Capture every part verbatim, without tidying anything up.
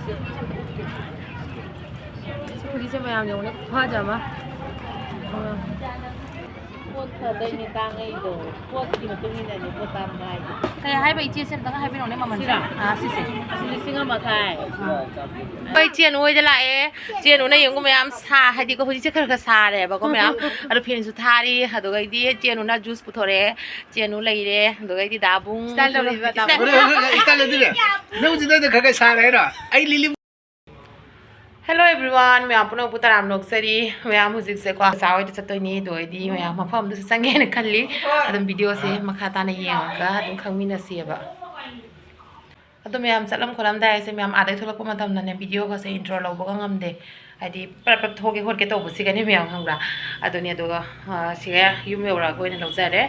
ꯁꯤ ꯍꯧꯖꯤꯛꯁꯦ ꯃꯌꯥꯝ ꯌꯦꯡꯉꯨꯅꯦ, ꯈꯨꯐꯖ ꯑꯃ꯫ ꯄꯣꯠ ꯐꯗꯣꯏꯅꯦ ꯇꯥꯡꯉꯛꯏꯗꯣ, ꯄꯣꯠꯀꯤ ꯃꯇꯨꯡ ꯏꯟꯅꯅꯦ ꯄꯣꯠ ꯇꯥꯡꯕ ꯍꯥꯏꯗꯣ꯫ ꯀꯩ ꯍꯥꯏꯕ ꯏꯆꯦꯁꯦ ꯑꯝꯇꯪ ꯍꯥꯏꯕꯤꯔꯛꯎꯅꯦ ꯃꯃꯜꯁꯦ? ꯁꯤꯔꯥ? ꯑꯥ, ꯁꯤꯁꯦ꯫ ꯑꯁꯤ ꯂꯤꯁꯤꯡ ꯑꯃ ꯃꯈꯥꯏ꯫ ꯑꯩꯈꯣꯏ ꯆꯦꯅꯨ ꯍꯣꯏꯗ ꯂꯥꯛꯑꯦ꯫ ꯆꯦꯅꯨꯅ ꯌꯦꯡꯉꯨ ꯃꯌꯥꯝ ꯁꯥ-, ꯍꯥꯏꯗꯤꯀꯣ ꯍꯧꯖꯤꯛꯁꯦ ꯈꯔ ꯈꯔ ꯁꯥꯔꯦꯕꯀꯣ ꯃꯌꯥꯝ꯫ ꯑꯗꯣ ꯐꯦꯟꯁꯨ ꯊꯥꯔꯤ, ꯑꯗꯨꯒꯩꯗꯤ ꯆꯦꯅꯨꯅ ꯖꯨꯁ ꯄꯨꯊꯣꯔꯛꯑꯦ꯫ ꯆꯦꯅꯨ ꯂꯩꯔꯦ, ꯑꯗꯨꯒꯩꯗꯤ ꯗꯥꯕꯨꯡ ꯏꯁꯇꯥꯏꯜ ꯇꯧꯔꯤꯕ ꯏꯁꯇꯥꯏꯜ ꯗꯥꯕꯨꯡ꯫ ꯍꯣꯔꯦꯟ, ꯍꯣꯔꯦꯟ, ꯍꯣꯔꯦꯟ, ꯏꯁꯇꯥꯏꯜ ꯑꯗꯨꯅꯦ꯫ ꯅꯪ ꯍꯧꯖꯤꯛ ꯅꯪꯅ ꯈꯔ ꯈꯔ ꯁꯥꯔꯦ ꯍꯥꯏꯔꯣ? ꯑꯩ ꯂꯤꯂꯤ Hello everyone, ꯃꯌꯥꯝ ꯄꯨꯝꯅꯃꯛꯄꯨ ꯇꯔꯥꯝꯅ ꯑꯣꯛꯆꯔꯤ꯫ ꯃꯌꯥꯝ ꯍꯧꯖꯤꯛꯁꯦꯀꯣ ꯑꯣꯖꯥ ꯍꯣꯏꯗ ꯆꯠꯇꯣꯏꯅꯤ, ꯑꯗꯨ ꯑꯣꯏꯗꯤ ꯃꯌꯥꯝ ꯃꯐꯝ ꯑꯃꯗꯁꯨ ꯆꯪꯒꯦꯅ ꯈꯜꯂꯤ꯫ ꯑꯗꯨꯝ ꯚꯤꯗꯤꯑꯣꯁꯦ ꯃꯈꯥ ꯇꯥꯅ ꯌꯦꯡꯉꯒ ꯑꯗꯨꯝ ꯈꯪꯃꯤꯟꯅꯁꯦꯕ꯫ ꯑꯗꯣ ꯃꯌꯥꯝ ꯆꯠꯂꯝ ꯈꯣꯠꯂꯝꯗꯥꯏꯁꯦ ꯃꯌꯥꯝ ꯑꯥꯗꯩ ꯊꯣꯛꯂꯛꯄ ꯃꯇꯝꯗꯅꯦ ꯚꯤꯗꯤꯑꯣꯒꯁꯦ ꯏꯟꯇ꯭ꯔꯣ ꯂꯧꯕꯒ ꯉꯝꯗꯦ꯫ ꯍꯥꯏꯗꯤ ꯄꯔꯞ ꯄꯔꯞ ꯊꯣꯛꯀꯦ ꯈꯣꯠꯀꯦ ꯇꯧꯕꯁꯤꯒꯅꯦ ꯃꯌꯥꯝ ꯈꯪꯕ꯭ꯔꯥ? ꯑꯗꯨꯅꯦ ꯑꯗꯨꯒ, ꯑ, ꯁꯤꯒ ꯌꯨꯝ ꯌꯧꯔꯛꯑꯒ ꯑꯣꯏꯅ ꯂꯧꯖꯔꯦ꯫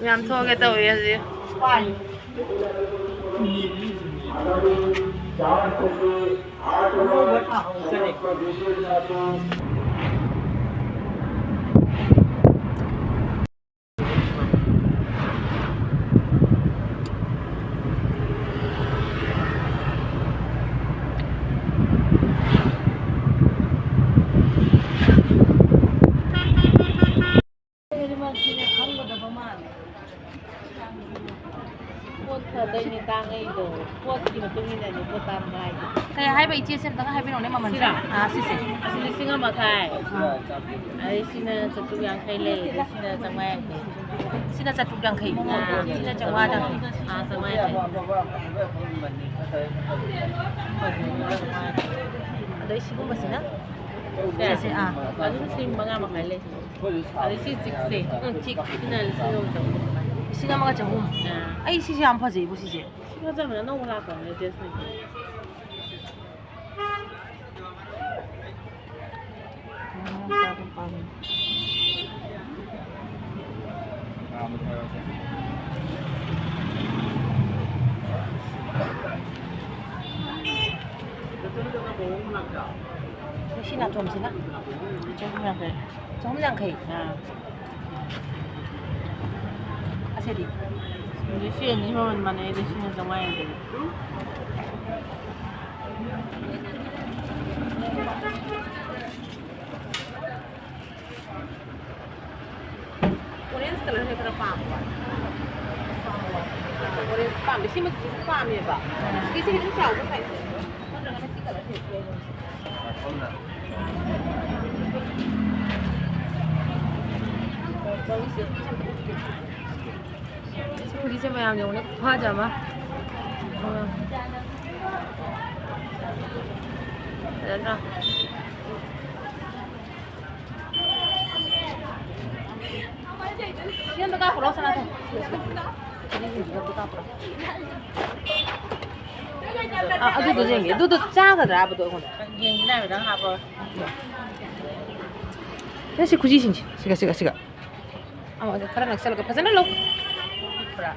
ꯃꯌꯥꯝ ꯊꯣꯛꯑꯒꯦ ꯇꯧꯔꯤ ꯍꯧꯖꯤꯛ꯫ ꯄꯣꯠ ꯐꯗꯣꯏꯅꯦ ꯇꯥꯡꯉꯛꯏꯗꯣ, ꯄꯣꯠꯀꯤ ꯃꯇꯨꯡ ꯏꯟꯅꯅꯦ ꯄꯣꯠ ꯇꯥꯡꯕ ꯍꯥꯏꯗꯣ꯫ ꯀꯩ ꯍꯥꯏꯕ ꯏꯆꯦꯁꯦ ꯑꯝꯇꯪ ꯍꯥꯏꯕꯤꯔꯛꯎꯅꯦ ꯃꯃꯜꯁꯦ? ꯁꯤꯔꯥ? ꯑꯥ, ꯁꯤꯁꯦ꯫ ꯑꯁꯤ ꯂꯤꯁꯤꯡ ꯑꯃ ꯃꯈꯥꯏ꯫ ꯑꯥ꯫ ꯑꯗꯩ ꯁꯤꯅ ꯆꯥꯇ꯭ꯔꯨꯛ ꯌꯥꯡꯈꯩ ꯂꯩ, ꯑꯗꯩ ꯁꯤꯅ ꯆꯥꯝꯃꯉꯥ ꯌꯥꯡꯈꯩ꯫ ꯁꯤꯅ ꯆꯥꯇ꯭ꯔꯨꯛ ꯌꯥꯡꯈꯩ꯫ ꯑꯥ꯫ ꯁꯤꯅ ꯆꯥꯝꯃꯉꯥ ꯌꯥꯡꯈꯩ꯫ ꯑꯥ, ꯆꯥꯝꯃꯉꯥ ꯌꯥꯡꯈꯩ꯫ ꯑꯗꯩ ꯁꯤꯒꯨꯝꯕꯁꯤꯅ? ꯁꯦ? ꯁꯤꯁꯦ, ꯑꯥ꯫ ꯑꯗꯨꯝ ꯂꯤꯁꯤꯡ ꯃꯉꯥ ꯃꯈꯥꯏ ꯂꯩ꯫ ꯑꯗꯩ ꯁꯤ ꯖꯤꯛꯁꯦ꯫ ꯎꯝ, ꯖꯤꯛ꯫ ꯁꯤꯅ ꯂꯤꯁꯤꯡ ꯑꯃ ꯆꯍꯨꯝ꯫ ꯂꯤꯁꯤꯡ ꯑꯃꯒ ꯆꯍꯨꯝ꯫ ꯑꯥ꯫ ꯑꯩ ꯁꯤꯁꯦ ꯌꯥꯝ ꯐꯖꯩꯕꯨ ꯁꯤꯁꯦ꯫ ꯁꯤ ꯐꯖꯕꯅꯦ, ꯑꯅꯧꯕ ꯂꯥꯛꯄꯅꯦ, ꯂꯦꯇꯦꯁꯅꯦ꯫ ꯁꯤ ꯅꯥꯆꯣꯝꯁꯤꯅ ꯆꯍꯨꯝ ꯌꯥꯡꯈꯩ꯫ ꯆꯍꯨꯝ ꯌꯥꯡꯈꯩ꯫ ꯑꯥ꯫ ꯑꯁꯤꯗꯤ? ꯑꯗꯨ ꯁꯤ ꯑꯅꯤ ꯃꯃꯜ ꯃꯥꯟꯅꯩ, ꯑꯗꯨ ꯁꯤꯅ ꯆꯥꯝꯃꯉꯥ ꯌꯥꯡꯈꯩ꯫ ꯑꯣꯔꯦꯟꯖ ꯀꯂꯔꯁꯦ ꯈꯔ ꯄꯥꯝꯕ꯫ ꯑꯣꯔꯦꯟꯖ ꯄꯥꯝꯃꯦ꯫ ꯁꯤ ꯃꯆꯨꯁꯤꯁꯨ ꯄꯥꯝꯃꯦꯕ꯫ ꯁꯤꯒꯤꯁꯦ ꯈꯤꯇꯪ ꯆꯥꯎꯕ ꯁꯥꯏꯖꯁꯦ꯫ ꯅꯠꯇ꯭ꯔꯒꯅ ꯁꯤ ꯀꯂꯔꯁꯦ ꯂꯩꯔꯣ꯫ ꯍꯧꯖꯤꯛꯁꯦ ꯃꯌꯥꯝ ꯌꯦꯡꯉꯨꯅꯦ, ꯈꯨꯐꯖ ꯑꯃ꯫ ꯎꯝ꯫ ꯐꯖꯗ꯭ꯔꯥ? ꯁꯤ ꯑꯝꯇ ꯀꯥꯞꯈ꯭ꯔꯣ, ꯁꯅꯥꯊꯣꯏ꯫ ꯑ, ꯑꯗꯨꯗꯣ ꯌꯦꯡꯒꯦ꯫ ꯑꯗꯨꯗꯣ ꯆꯥꯒꯗ꯭ꯔꯥ ꯍꯥꯏꯕꯗꯣ ꯑꯩꯉꯣꯟꯗ꯫ ꯌꯦꯡꯒꯦ ꯍꯥꯏꯕꯗꯪ ꯍꯥꯞꯄꯣ꯫ ꯁꯤ ꯈꯨꯖꯤꯁꯤꯡꯁꯦ꯫ ꯁꯤꯒ, ꯁꯤꯒ, ꯁꯤꯒ꯫ ꯑꯃ ꯈꯔ ꯅꯛꯁꯜꯂꯒ ꯐꯖꯅ ꯂꯧ꯫ ꯄꯤꯛꯄ꯭ꯔꯥ?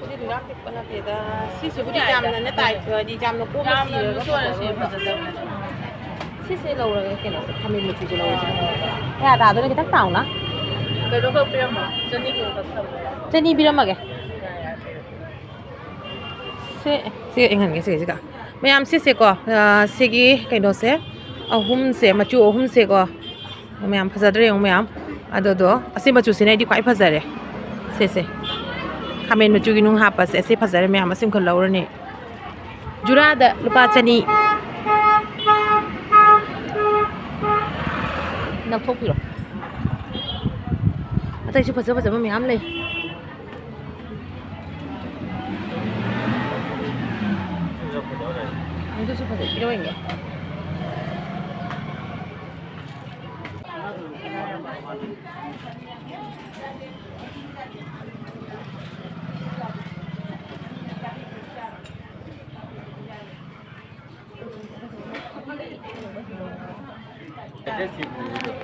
ꯈꯨꯖꯤꯗꯨ ꯌꯥꯝ ꯄꯤꯛꯄ ꯅꯠꯇꯦꯗ꯫ ꯁꯤꯁꯤꯕꯨꯗꯤ ꯌꯥꯏꯗ꯫ ꯌꯥꯝꯅꯅꯦ ꯇꯥꯏꯠ ꯑꯣꯏꯔꯗꯤ ꯌꯥꯝꯅ ꯀꯣꯝꯅ ꯌꯥꯝꯅ ꯁꯤꯔꯒ ꯂꯨꯁ ꯑꯣꯏꯔ ꯁꯤ ꯐꯖꯗꯕꯅꯦ꯫ ꯐꯖꯗꯕꯅꯦ꯫ ꯁꯤꯁꯦ ꯂꯧꯔꯒꯦ, ꯀꯩꯅꯣꯁꯦ, ꯈꯥꯃꯦꯟ ꯃꯆꯨꯁꯦ ꯂꯧꯔꯁꯦ꯫ ꯀꯌꯥ ꯇꯥꯗꯣꯏꯅꯣ? ꯈꯤꯇꯪ ꯇꯥꯎꯅ꯫ ꯀꯩꯅꯣ ꯈꯛ ꯄꯤꯔꯝꯃꯣ꯫ ꯆꯅꯤ ꯈꯛ ꯊꯝꯃꯣ꯫ ꯆꯅꯤ ꯄꯤꯔꯝꯃꯒꯦ꯫ ꯌꯥꯏ, ꯌꯥꯏ, ꯄꯤꯔꯝꯃꯣ꯫ ꯁꯦ, ꯁꯤ ꯌꯦꯡꯍꯟꯒꯦ ꯁꯤꯁꯤꯒ꯫ ꯃꯌꯥꯝ ꯁꯤꯁꯦꯀꯣ, ꯑ, ꯁꯤꯒꯤ ꯀꯩꯅꯣꯁꯦ, ꯑꯍꯨꯝꯁꯦ, ꯃꯆꯨ ꯑꯍꯨꯝꯁꯦꯀꯣ꯫ ꯃꯌꯥꯝ ꯐꯖꯗ꯭ꯔꯥ ꯌꯦꯡꯉꯨ ꯃꯌꯥꯝ꯫ ꯑꯗꯨꯗꯣ ꯑꯁꯤ ꯃꯆꯨꯁꯤꯅ ꯑꯩꯗꯤ ꯈ꯭ꯋꯥꯏ ꯐꯖꯔꯦ꯫ ꯁꯤꯁꯦ꯫ ꯈꯥꯃꯦꯟ ꯃꯆꯨꯒꯤ ꯅꯨꯡ ꯍꯥꯞꯄꯁꯦ꯫ ꯑꯁꯤ ꯐꯖꯔꯦ ꯃꯌꯥꯝ꯫ ꯑꯁꯤꯃꯈꯛ ꯂꯧꯔꯅꯤ꯫ ꯖꯨꯔꯥꯗ ꯂꯨꯄꯥ ꯆꯅꯤ꯫ ꯂꯧꯊꯣꯛꯄꯤꯔꯣ꯫ ꯑꯇꯩꯁꯨ ꯐꯖ ꯐꯖꯕ ꯃꯌꯥꯝ ꯂꯩ꯫ ꯑꯗꯨꯁꯨ ꯐꯖꯩ, ꯍꯤꯔꯣꯏꯟꯒꯤ꯫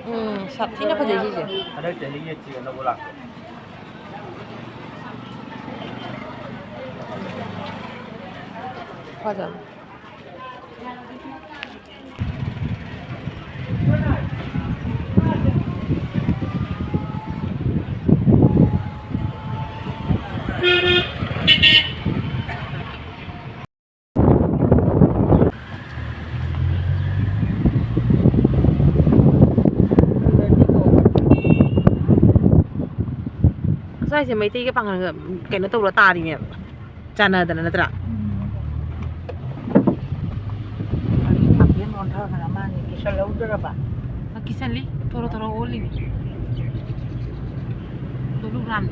ꯎꯝ, ꯁꯥꯊꯤꯅ ꯐꯖꯩ ꯁꯤꯁꯦ꯫ ꯍꯟꯗꯛ ꯆꯍꯤꯒꯤ ꯆꯦ ꯑꯅꯧꯕ ꯂꯥꯛꯄ꯫ ꯐꯖꯕ꯫ ꯁꯦ ꯃꯩꯇꯩꯒ ꯄꯥꯡꯒꯜꯒ ꯀꯩꯅꯣ ꯇꯧꯔ ꯇꯥꯔꯤꯅꯦꯕ, ꯆꯥꯟꯅꯗꯅ, ꯅꯠꯇ꯭ꯔꯥ? ꯎꯝ꯫ ꯈꯥꯝꯕꯦꯟ ꯑꯣꯟꯊꯈ꯭ꯔ ꯃꯥꯅꯤ, ꯀꯤꯁꯜꯍꯧꯗ꯭ꯔꯕ? ꯑ, ꯀꯤꯁꯜꯂꯤ, ꯊꯣꯔꯣ ꯊꯣꯔꯣ ꯑꯣꯜꯂꯤꯅꯤ꯫ ꯗꯣꯂꯨ ꯔꯥꯝ꯫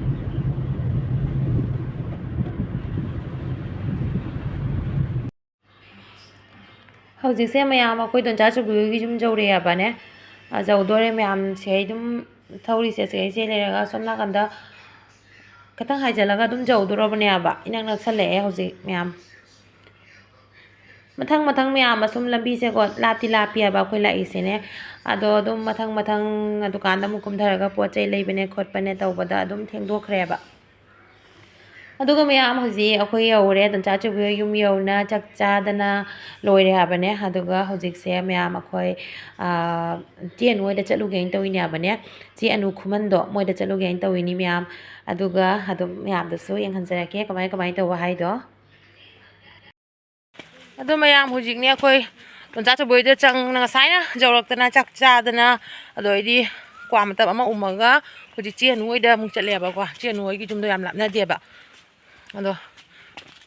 ꯍꯧꯖꯤꯛꯁꯦ ꯃꯌꯥꯝ ꯑꯩꯈꯣꯏ ꯗꯣꯟꯆꯥ ꯆꯧꯕꯤ ꯍꯣꯏꯒꯤ ꯌꯨꯝ ꯌꯧꯔꯛꯑꯦꯕꯅꯦ꯫ ꯑ, ꯌꯧꯗꯣꯔꯦ ꯃꯌꯥꯝꯁꯦ꯫ ꯑꯩ ꯑꯗꯨꯝ ꯊꯧꯔꯤꯁꯦ ꯁꯤꯒꯩꯁꯦ ꯂꯩꯔꯒ ꯁꯣꯝ ꯅꯥꯀꯟꯗ ꯈꯤꯇꯪ ꯍꯥꯏꯖꯤꯜꯂꯒ ꯑꯗꯨꯝ ꯌꯧꯗꯣꯔꯕꯅꯦꯕ꯫ ꯏꯅꯛ ꯅꯛꯁꯜꯂꯛꯑꯦ ꯍꯧꯖꯤꯛ ꯃꯌꯥꯝ꯫ ꯃꯊꯪ ꯃꯊꯪ ꯃꯌꯥꯝ ꯑꯁꯨꯝ ꯂꯝꯕꯤꯁꯦꯀꯣ, ꯂꯥꯞꯇꯤ ꯂꯥꯞꯄꯤꯑꯕ ꯑꯩꯈꯣꯏ ꯂꯥꯛꯏꯁꯤꯅꯦ꯫ ꯑꯗꯣ ꯑꯗꯨꯝ ꯃꯊꯪ ꯃꯊꯪ ꯑꯗꯨꯀꯥꯟꯗ ꯑꯃꯨꯛ ꯀꯨꯝꯊꯔꯒ ꯄꯣꯠ ꯆꯩ ꯂꯩꯕꯅꯦ ꯈꯣꯠꯄꯅꯦ ꯇꯧꯕꯗ ꯑꯗꯨꯝ ꯊꯦꯡꯗꯣꯛꯈ꯭ꯔꯦꯕ꯫ ꯑꯗꯨꯒ ꯃꯌꯥꯝ ꯍꯧꯖꯤꯛ ꯑꯩꯈꯣꯏ ꯌꯧꯔꯦ, ꯗꯣꯟꯆꯥ ꯆꯧꯕꯤ ꯍꯣꯏ ꯌꯨꯝ ꯌꯧꯅ ꯆꯥꯛ ꯆꯥꯗꯅ ꯂꯣꯏꯔꯦ ꯍꯥꯏꯕꯅꯦ꯫ ꯑꯗꯨꯒ ꯍꯧꯖꯤꯛꯁꯦ ꯃꯌꯥꯝ ꯑꯩꯈꯣꯏ, ꯑꯥ, ꯆꯦ ꯑꯅꯨ ꯍꯣꯏꯗ ꯆꯠꯂꯨꯒꯦꯅ ꯇꯧꯔꯤꯅꯦ ꯍꯥꯏꯕꯅꯦ꯫ ꯆꯦ ꯑꯅꯨ ꯈꯨꯃꯟꯗꯣ ꯃꯣꯏꯗ ꯆꯠꯂꯨꯒꯦꯅ ꯇꯧꯔꯤꯅꯤ ꯃꯌꯥꯝ꯫ ꯑꯗꯨꯒ ꯑꯗꯨꯝ ꯃꯌꯥꯝꯗꯁꯨ ꯌꯦꯡꯍꯟꯖꯔꯛꯀꯦ ꯀꯃꯥꯏ ꯀꯃꯥꯏꯅ ꯇꯧꯕ ꯍꯥꯏꯗꯣ꯫ ꯑꯗꯣ ꯃꯌꯥꯝ ꯍꯧꯖꯤꯛꯅꯦ ꯑꯩꯈꯣꯏ ꯗꯣꯟꯆꯥ ꯆꯧꯕꯤ ꯍꯣꯏꯗ ꯆꯪꯅ ꯉꯁꯥꯏꯅ ꯌꯧꯔꯛꯇꯅ ꯆꯥꯛ ꯆꯥꯗꯅ ꯑꯗꯩꯗꯤ ꯀ꯭ꯋꯥ ꯃꯇꯞ ꯑꯃ ꯎꯝꯃꯒ ꯍꯧꯖꯤꯛ ꯆꯦ ꯑꯅꯨ ꯍꯣꯏꯗ ꯑꯃꯨꯛ ꯆꯠꯂꯦꯕꯀꯣ꯫ ꯆꯦ ꯑꯅꯨ ꯍꯣꯏꯒꯤ ꯌꯨꯝꯗꯣ ꯌꯥꯝ ꯂꯥꯞꯅꯗꯦꯕ꯫ ꯑꯗꯣ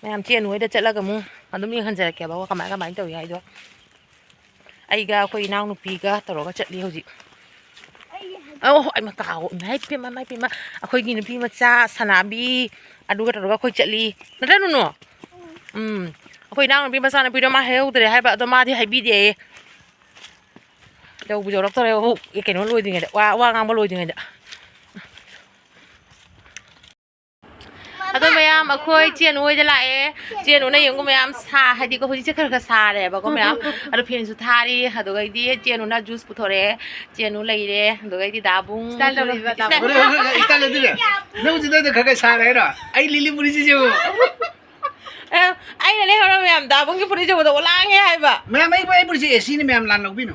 ꯃꯌꯥꯝ ꯆꯦ ꯑꯅꯨ ꯍꯣꯏꯗ ꯆꯠꯂꯒ ꯑꯃꯨꯛ ꯑꯗꯨꯝ ꯌꯦꯡꯍꯟꯖꯔꯛꯀꯦꯕꯀꯣ ꯀꯃꯥꯏ ꯀꯃꯥꯏꯅ ꯇꯧꯏ ꯍꯥꯏꯗꯣ꯫ ꯑꯩꯒ ꯑꯩꯈꯣꯏ ꯏꯅꯥꯎꯅꯨꯄꯤꯒ ꯇꯧꯔꯒ ꯆꯠꯂꯤ ꯍꯧꯖꯤꯛ꯫ ꯑꯧ, ꯑꯩ ꯃꯇꯥ ꯍꯣ-, ꯏꯃꯥ ꯏꯄꯦꯝꯃ, ꯏꯃꯥ ꯏꯄꯦꯝꯃ, ꯑꯩꯈꯣꯏꯒꯤ ꯅꯨꯄꯤ ꯃꯆꯥ ꯁꯅꯥꯕꯤ ꯑꯗꯨꯒ ꯇꯧꯔꯒ ꯑꯩꯈꯣꯏ ꯆꯠꯂꯤ꯫ ꯅꯠꯇ꯭ꯔ, ꯅꯨꯅꯨ? ꯎꯝ, ꯑꯩꯈꯣꯏ ꯏꯅꯥꯎꯅꯨꯄꯤ ꯃꯆꯥꯅꯨꯄꯤꯗꯣ ꯃꯥ ꯍꯥꯏꯍꯧꯗ꯭ꯔꯦ ꯍꯥꯏꯕ, ꯑꯗꯣ ꯃꯥꯗꯤ ꯍꯥꯏꯕꯤꯗꯦꯌꯦ꯫ ꯌꯧꯕꯨ ꯌꯧꯔꯛꯇꯧꯔꯦ, ꯍꯧ-, ꯀꯩꯅꯣ ꯂꯣꯏꯗ꯭ꯔꯤꯉꯩꯗ, ꯋꯥ, ꯋꯥ ꯉꯥꯡꯕ ꯂꯣꯏꯗ꯭ꯔꯤꯉꯩꯗ꯫ ꯑꯗꯣ ꯃꯌꯥꯝ, ꯑꯩꯈꯣꯏ ꯆꯦ ꯑꯅꯨ ꯍꯣꯏꯗ ꯂꯥꯛꯑꯦ꯫ ꯆꯦ ꯑꯅꯨꯅ ꯌꯦꯡꯉꯨ ꯃꯌꯥꯝ, ꯁꯥ, ꯍꯥꯏꯗꯤꯀꯣ ꯍꯧꯖꯤꯛꯁꯦ ꯈꯔ ꯈꯔ ꯁꯥꯔꯦꯕꯀꯣ ꯃꯌꯥꯝ꯫ ꯑꯗꯣ ꯐꯦꯟꯁꯨ ꯊꯥꯔꯤ꯫ ꯑꯗꯨꯒꯩꯗꯤ ꯆꯦ ꯑꯅꯨꯅ ꯖꯨꯁ ꯄꯨꯊꯣꯔꯛꯑꯦ꯫ ꯆꯦ ꯑꯅꯨ ꯂꯩꯔꯦ꯫ ꯑꯗꯨꯒꯩꯗꯤ ꯗꯥꯕꯨꯡ꯫ Style ꯇꯧꯔꯤꯕ ꯏꯁꯇꯥꯏꯜ ꯗꯥꯕꯨꯡ꯫ ꯍꯣꯔꯦꯟ, ꯍꯣꯔꯦꯟ, ꯍꯣꯔꯦꯟ, ꯏꯁꯇꯥꯏꯜ ꯑꯗꯨꯅꯦ꯫ ꯅꯪ ꯍꯧꯖꯤꯛ ꯅꯪꯅ ꯈꯔ ꯈꯔ ꯁꯥꯔꯦ ꯍꯥꯏꯔꯣ? ꯑꯩ ꯂꯤꯂꯤ ꯐꯨꯔꯤꯠꯁꯤ ꯌꯦꯡꯉꯨ꯫ ꯑꯦ, ꯑꯩꯅ ꯂꯩꯍꯧꯔ ꯃꯌꯥꯝ ꯗꯥꯕꯨꯡꯒꯤ ꯐꯨꯔꯤꯠ ꯌꯦꯡꯕꯗ ꯑꯣꯂꯥꯡꯉꯦ ꯍꯥꯏꯕ꯫ ꯃꯌꯥꯝ, ꯑꯩꯕꯨ, ꯑꯩ ꯐꯨꯔꯤꯠꯁꯦ ꯑꯦ ꯁꯤꯅꯤ ꯃꯌꯥꯝ, ꯂꯥꯟ ꯂꯧꯕꯤꯅꯨ꯫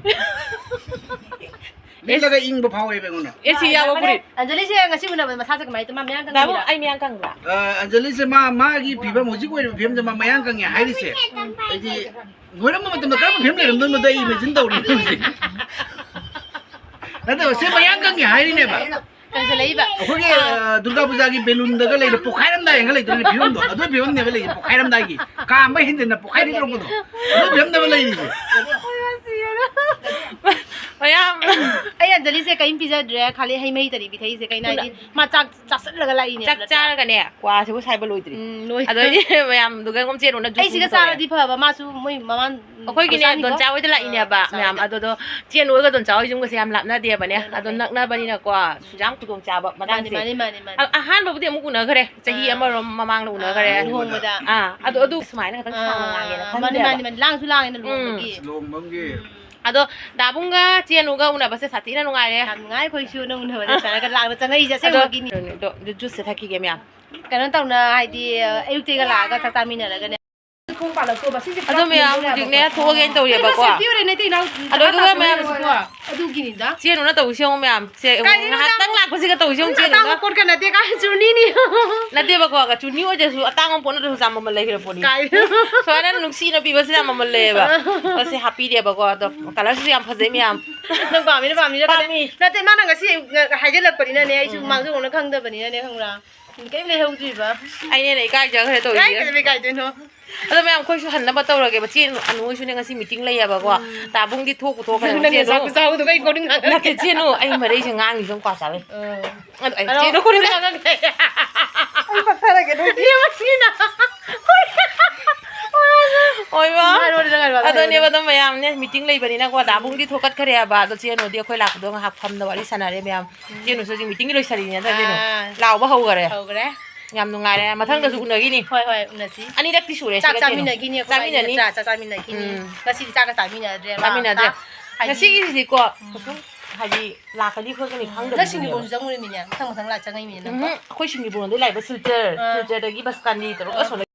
ꯂꯤꯠꯂꯒ ꯏꯪꯕ ꯐꯥꯎꯋꯦꯕ ꯑꯩꯉꯣꯟꯗ꯫ ꯑꯦ ꯁꯤ ꯌꯥꯎꯕ ꯐꯨꯔꯤꯠ꯫ ꯑꯟꯖꯂꯤꯁꯦ ꯉꯁꯤ ꯎꯅꯕꯗ ꯃꯁꯥꯁꯦ ꯀꯃꯥꯏꯅ ꯇꯧ-, ꯃꯥ ꯃꯌꯥꯡ ꯗꯥꯕꯨꯡ, ꯀꯪꯉꯤꯔꯥ? ꯑꯩ ꯃꯌꯥꯡ ꯀꯪꯕ꯭ꯔꯥ? ꯑ, ꯑꯟꯖꯂꯤꯁꯦ ꯃꯥ, ꯃꯥꯒꯤ ꯐꯤꯕꯝ, ꯍꯧꯖꯤꯛ ꯑꯣꯏꯔꯤꯕ ꯐꯤꯕꯝꯁꯦ ꯃꯥ ꯃꯌꯥꯡ ꯀꯪꯉꯦ ꯍꯥꯏꯔꯤꯁꯦ꯫ ꯑꯩꯗꯤ ꯅꯣꯏꯔꯝꯕ ꯃꯇꯝꯗ ꯀꯔꯝꯕ ꯐꯤꯕꯝ ꯂꯩꯔꯝꯗꯣꯏꯅꯣꯗ ꯑꯩ imagine ꯇꯧꯔꯤꯅꯦ ꯍꯧꯖꯤꯛ꯫ ꯅꯠꯇꯕ, ꯁꯤ ꯃꯌꯥꯡ ꯀꯪꯉꯦ ꯍꯥꯏꯔꯤꯅꯦꯕ꯫ ꯂꯩꯕ꯫ ꯑꯩꯈꯣꯏꯒꯤ, ꯑ, ꯗꯨꯔꯒꯥ ꯄꯨꯖꯥꯒꯤ ꯕꯦꯂꯨꯟꯗꯒ ꯂꯩꯔ ꯄꯣꯛꯈꯥꯏꯔꯝꯗꯥꯏꯒ ꯂꯩꯇ꯭ꯔꯣꯅꯦ ꯐꯤꯕꯝꯗꯣ? ꯑꯗꯨ ꯐꯤꯕꯝꯅꯦꯕ ꯂꯩꯔꯤꯁꯦ, ꯄꯣꯛꯈꯥꯏꯔꯝꯗꯥꯏꯒꯤ꯫ ꯀꯥꯝꯕ ꯍꯦꯟꯖꯟꯅ ꯄꯣꯛꯈꯥꯏꯗꯣꯔꯛꯄꯗꯣ꯫ ꯑꯗꯨ ꯐꯤꯕꯝꯅꯦꯕ ꯂꯩꯔꯤꯁꯦ꯫ ꯃꯌꯥꯝ꯫ ꯑꯩ ꯑꯟꯖꯂꯤꯁꯦ ꯀꯔꯤꯝ ꯄꯤꯖꯗ꯭ꯔꯦ, ꯈꯥꯂꯤ ꯍꯩ ꯃꯍꯤ ꯇꯅꯤ ꯄꯤꯊꯛꯏꯁꯦ꯫ ꯀꯩꯅꯣ ꯍꯥꯏꯗꯤ, ꯃꯥ ꯆꯥꯛ ꯆꯥꯁꯤꯜꯂꯒ ꯂꯥꯛꯏꯅꯦ꯫ ꯆꯥꯛ ꯆꯥꯔꯒꯅꯦ, ꯀ꯭ꯋꯥꯁꯤꯕꯨ ꯁꯥꯏꯕ ꯂꯣꯏꯗ꯭ꯔꯤ꯫ ꯎꯝ, ꯂꯣꯏ-, ꯑꯗꯣ ꯑꯩꯗꯤ ꯃꯌꯥꯝꯗꯨꯒ ꯑꯃꯨꯛ ꯆꯦꯟ ꯎꯅ ꯑꯩ ꯁꯤꯗ ꯆꯥꯔꯗꯤ ꯐꯕ, ꯃꯥꯁꯨ ꯃꯣꯏ ꯃꯃꯥꯟ ꯑꯩꯈꯣꯏꯒꯤꯅꯦ, ꯃꯆꯥꯅꯤꯀꯣ? ꯗꯣꯟꯆꯥ ꯍꯣꯏꯗ ꯂꯥꯛꯏꯅꯦꯕ, ꯑꯥ, ꯃꯌꯥꯝ꯫ ꯃꯆꯥꯅꯤꯀꯣ? ꯑꯗꯨꯗꯣ ꯆꯦꯟ ꯍꯣꯏꯒ ꯗꯣꯟꯆꯥ ꯍꯣꯏ ꯌꯨꯝꯒꯁꯦ ꯌꯥꯝ ꯂꯥꯞꯅꯗꯦꯕꯅꯦ꯫ ꯑꯗꯣ ꯅꯛꯅꯕꯅꯤꯅꯀꯣ, ꯁꯨꯖꯥꯝ ꯈꯨꯗꯣꯡꯆꯥꯕ ꯃꯥꯅꯦ, ꯃꯇꯥꯡꯁꯦ꯫ ꯃꯥꯅꯦ, ꯃꯥꯅꯦ, ꯃꯥꯅꯦ꯫ ꯑ-, ꯑꯍꯥꯟꯕꯕꯨꯗꯤ ꯑꯃꯨꯛ ꯎꯅꯈ꯭ꯔꯦ, ꯆꯍꯤ ꯑꯥ꯫ ꯑꯃꯔꯣꯝ ꯃꯃꯥꯡꯗ ꯎꯅꯈ꯭ꯔꯦ꯫ ꯑꯥ, ꯂꯨꯍꯣꯡꯕꯗ꯫ ꯑꯥ, ꯑꯗꯣ ꯑꯗꯨ ꯁꯨꯃꯥꯏꯅ ꯈꯇꯪ ꯁꯥꯡꯅ ꯑꯥ, ꯉꯥꯡꯒꯦꯅ ꯃꯥꯅꯦ, ꯈꯟꯗꯦꯕ꯫ ꯃꯥꯅꯦ, ꯃꯥꯅꯦ꯫ ꯂꯥꯡꯁꯨ ꯂꯥꯡꯉꯦꯅ ꯎꯝ꯫ ꯂꯨꯍꯣꯡꯕꯒꯤ꯫ ꯂꯨꯍꯣꯡꯕꯒꯤ꯫ ꯎꯝ꯫ ꯑꯗꯣ ꯗꯥꯕꯨꯡꯒ ꯆꯦꯅꯨꯒ ꯎꯅꯕꯁꯦ ꯁꯥꯊꯤꯅ ꯅꯨꯡꯉꯥꯏꯔꯦ꯫ ꯌꯥꯝ ꯅꯨꯡꯉꯥꯏ ꯑꯩꯈꯣꯏꯁꯨ ꯅꯪ ꯎꯅꯕꯗ ꯁꯥꯟꯅꯔꯒ ꯂꯥꯡꯅ ꯆꯪꯉꯛꯏꯁꯦ ꯑꯗꯣ, ꯑꯁꯦꯡꯕꯒꯤꯅꯤ꯫ ꯑꯗꯣ ꯖꯨꯁꯁꯦ ꯊꯛꯈꯤꯒꯦ ꯃꯌꯥꯝ꯫ ꯀꯩꯅꯣ ꯇꯧꯅ ꯍꯥꯏꯗꯤ, ꯑꯌꯨꯛꯇꯩꯒ ꯂꯥꯛꯑꯒ ꯆꯥꯛ ꯆꯥꯃꯤꯟꯅꯔꯒꯅꯦ꯫ ꯊꯣꯡ ꯄꯥꯜꯂꯛꯇꯣꯕ, ꯁꯤꯁꯦ ꯑꯗꯣ ꯄꯨꯔꯥ ꯃꯌꯥꯝ ꯄꯨꯝꯗꯣꯏꯅꯦ ꯍꯧꯖꯤꯛꯅꯦ ꯍꯥꯏꯕꯀꯣ꯫ ꯊꯣꯛꯑꯒꯦꯅ ꯇꯧꯔꯤꯕꯀꯣ꯫ ꯑꯗꯨꯒ ꯁꯦꯝꯕꯤꯌꯨꯔꯦ ꯅꯠꯇꯦ ꯏꯅꯥꯎ, ꯑꯗꯣ ꯑꯗꯨꯒ ꯃꯌꯥꯝ ꯍꯥꯞꯄꯛꯑꯣ꯫ ꯑꯗꯨꯒꯤꯅꯤꯗ꯫ ꯆꯦꯅꯨꯅ ꯇꯧꯔꯤꯁꯦ ꯌꯦꯡꯉꯨ ꯃꯌꯥꯝ꯫ ꯁꯦ, ꯀꯥꯏꯗꯩꯅꯣꯗ? ꯉꯥꯏꯍꯥꯛꯇꯪ ꯂꯥꯛꯄꯁꯤꯒ ꯇꯧꯔꯤꯁꯦ ꯌꯦꯡꯉꯨ ꯎꯝ, ꯆꯦꯅꯨꯅ꯫ ꯑꯇꯥꯡꯕ ꯄꯣꯠꯀ ꯅꯠꯇꯦ, ꯀꯥꯏ ꯆꯨꯔꯅꯤꯅꯤ꯫ ꯅꯠꯇꯦꯕꯀꯣ, ꯆꯨꯔꯅꯤ ꯑꯣꯏꯗ꯭ꯔꯁꯨ ꯑꯇꯥꯡꯕ ꯄꯣꯠ ꯅꯠꯇ꯭ꯔꯁꯨ ꯆꯥꯃꯃꯜ ꯂꯩꯈ꯭ꯔ ꯄꯣꯠꯅꯤ꯫ ꯀꯥꯏ? ꯁꯨꯃꯥꯏꯅ ꯅꯨꯡꯁꯤꯅ ꯄꯤꯕꯁꯤꯅ ꯃꯃꯜ ꯂꯩꯌꯦꯕ꯫ ꯑ꯫ ꯑꯁꯤ ꯍꯥꯞꯄꯤꯔꯦꯕꯀꯣ, ꯑꯗꯣ colourꯁꯤꯁꯨ ꯌꯥꯝ ꯐꯖꯩ ꯃꯌꯥꯝ꯫ ꯅꯪ ꯄꯥꯝꯃꯤꯅ ꯄꯥꯝꯃꯤꯔ ꯈꯪꯗꯦ꯫ ꯄꯥꯝꯃꯤ꯫ ꯅꯠꯇꯦ, ꯃꯥꯅ ꯉꯁꯤ ꯍꯥꯏꯖꯤꯜꯂꯛꯄꯅꯤꯅꯅꯦ, ꯑꯩꯁꯨ ꯎꯝ, ꯎꯝ꯫ ꯃꯥꯡꯖꯧꯅꯅ ꯈꯪꯗꯕꯅꯤꯅꯅꯦ, ꯈꯪꯕ꯭ꯔꯥ? ꯀꯩꯝ ꯂꯩꯍꯧꯗ꯭ꯔꯤꯕ꯫ ꯑꯩꯅ ꯍꯦꯟꯅ ꯏꯀꯥꯏꯖꯈ꯭ꯔꯦ ꯇꯧꯔꯤꯁꯦ꯫ ꯀꯥꯏ ꯀꯩꯗꯧꯕꯩ ꯏꯀꯥꯏꯗꯣꯏꯅꯣ? ꯑꯗꯣ ꯃꯌꯥꯝ, ꯑꯩꯈꯣꯏꯁꯨ ꯍꯟꯅꯕ ꯇꯧꯔꯒꯦꯕ꯫ ꯆꯦ ꯑꯅꯨ ꯍꯣꯏꯁꯨꯅꯦ ꯉꯁꯤ meeting ꯂꯩꯌꯦꯕꯀꯣ꯫ ꯎꯝ꯫ ꯇꯥꯕꯨꯡꯗꯤ ꯊꯣꯛꯄꯨ ꯊꯣꯛꯈ꯭ꯔꯦ꯫ ꯅꯪ ꯆꯦ ꯅꯆꯥ ꯑꯅꯨ꯫ ꯈꯨꯆꯥꯎꯗꯨꯒ ꯑꯩ ꯀꯣꯟꯅ ꯉꯥꯡꯅꯔꯦ꯫ ꯅꯠꯇꯦ, ꯆꯦ ꯑꯅꯨ, ꯑꯩ ꯃꯔꯩꯁꯦ ꯉꯥꯡꯉꯤꯁꯦ ꯑꯃꯨꯛ ꯀ꯭ꯋꯥ ꯆꯥꯕꯩ꯫ ꯑꯥ꯫ ꯑꯗꯣ ꯑꯩ ꯑꯗꯣ ꯆꯦ ꯑꯅꯨ ꯀꯣꯟꯅ ꯉꯥꯡꯅꯔꯦ꯫ ꯑꯩ ꯄꯠꯊꯔꯒꯦ ꯑꯗꯨꯗꯤ꯫ ꯅꯦꯋꯥꯛꯁꯤꯅ꯫ ꯑꯣꯏꯕ꯫ ꯉꯥꯏꯔꯣ, ꯅꯪ ꯉꯥꯏꯔꯣ, ꯉꯥꯏꯔꯣ꯫ ꯑꯗꯨꯅꯦꯕ, ꯑꯗꯨꯝ ꯃꯌꯥꯝꯅꯦ meeting ꯂꯩꯕꯅꯤꯅꯀꯣ꯫ ꯇꯥꯕꯨꯡꯗꯤ ꯊꯣꯛꯀꯠꯈ꯭ꯔꯦꯕ꯫ ꯑꯗꯣ ꯆꯦ ꯑꯅꯨꯗꯤ ꯑꯩꯈꯣꯏ ꯂꯥꯛꯄꯗꯣ ꯉꯥꯏꯍꯥꯛ ꯐꯝꯗ ꯋꯥꯔꯤ ꯁꯥꯟꯅꯔꯦ ꯃꯌꯥꯝ꯫ ꯆꯦ ꯑꯅꯨꯁꯨ ꯍꯧꯖꯤꯛ meetingꯒꯤ ꯂꯣꯏꯁꯜꯂꯤꯅꯦ꯫ ꯑꯗꯨꯅ ꯆꯦ ꯑꯅꯨ ꯑꯥ꯫ ꯂꯥꯎꯕ ꯍꯧꯈꯔꯦ꯫ ꯍꯧꯈꯔꯦ꯫ ꯌꯥꯝ ꯅꯨꯡꯉꯥꯏꯔꯦ꯫ ꯃꯊꯪꯗꯁꯨ ꯎꯝ꯫ ꯎꯅꯈꯤꯅꯤ꯫ ꯍꯣꯏ, ꯍꯣꯏ, ꯎꯅꯁꯤ꯫ ꯑꯅꯤꯔꯛꯇꯤ ꯁꯨꯔꯦ ꯆꯥꯛ ꯁꯤꯒ ꯆꯦꯅꯨ꯫ ꯆꯥꯃꯤꯟꯅꯈꯤꯅꯤ ꯑꯩꯈꯣꯏ ꯆꯥꯃꯤꯟꯅꯅꯤ꯫ ꯅꯠꯇ꯭ꯔꯥ? ꯆꯥꯛ ꯆꯥꯃꯤꯟꯅꯈꯤꯅꯤ꯫ ꯎꯝ꯫ ꯉꯁꯤꯗꯤ ꯆꯥꯛꯀ ꯆꯥꯃꯤꯟꯅꯗ꯭ꯔꯦ꯫ ꯆꯥꯃꯤꯟꯅꯗ꯭ꯔꯦ꯫ ꯃꯥ ꯉꯁꯤꯒꯤꯁꯤꯗꯤꯀꯣ, ꯎꯝ꯫ ꯀꯩꯁꯨꯝ ꯍꯥꯏꯗꯤ ꯂꯥꯛꯀꯅꯤ ꯈꯣꯠꯀꯅꯤ ꯅꯪ ꯈꯪꯗꯕꯅꯦꯕ꯫ ꯁꯤꯡꯖꯨ ꯕꯣꯟꯁꯨ ꯆꯪꯉꯨꯔꯤꯃꯤꯅꯦ꯫ ꯃꯊꯪ ꯃꯊꯪ ꯂꯥꯛ ꯆꯪꯉꯛꯏꯃꯤꯅꯦ ꯅꯪ꯫ ꯎꯝ꯫ ꯑꯩꯈꯣꯏ ꯁꯤꯡꯖꯨ ꯕꯣꯟꯗꯩ ꯂꯥꯛꯏꯕ ꯁꯤꯜꯆꯔ꯫ ꯑꯥ꯫ ꯁꯤꯜꯆꯔꯗꯒꯤ ꯕꯁ ꯀꯥꯟꯗꯤ ꯇꯧꯔꯒ ꯑꯥ꯫ ꯑꯁꯣꯝꯗ